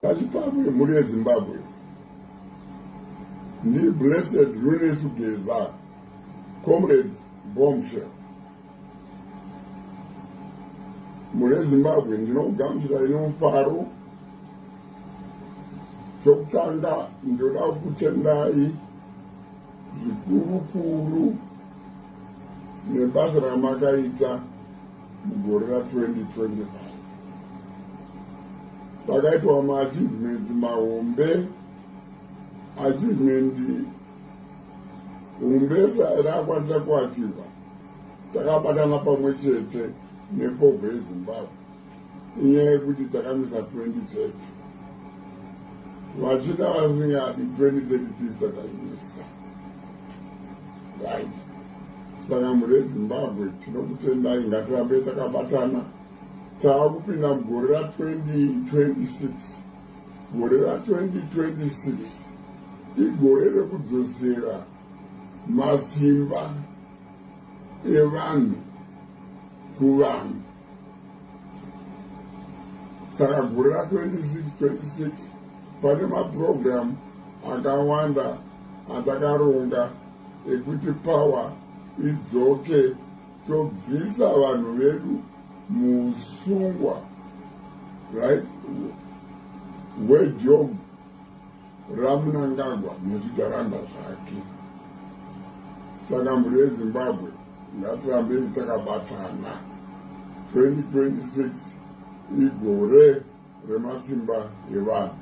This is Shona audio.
Pachipamwe mhuri yeZimbabwe ndi Blessed Runesu Geza, Comrade Bombshell. Mhuri yeZimbabwe ndinokugamuchirai nemufaro. Chokutanga ndinoda kukutendai zvikurukuru nebasa ramakaita mugore ra2025. Pakaitwa maachievements mahombe, achievement hombesa rakakwanisa kuachiva takabatana pamwe chete nepovho yeZimbabwe. Inyaya yekuti takamisa 2030, vachida vasingadi, 2030 tisi takaimisa, right? Saka mhuri yeZimbabwe, tinokutendai. Ngatirambe takabatana. Tava kupinda mugore ra2026. Gore ra2026 igore rekudzosera masimba evanhu kuvanhu. Saka gore ra26 26 pane mapurogiramu akawanda atakaronga ekuti power idzoke, tobvisa vanhu vedu musungwa, right, wejob raMunangagwa nezvigaranda zvake. Saka mhuri yeZimbabwe, ngatirambei takabatana. 2026 igore remasimba evanhu.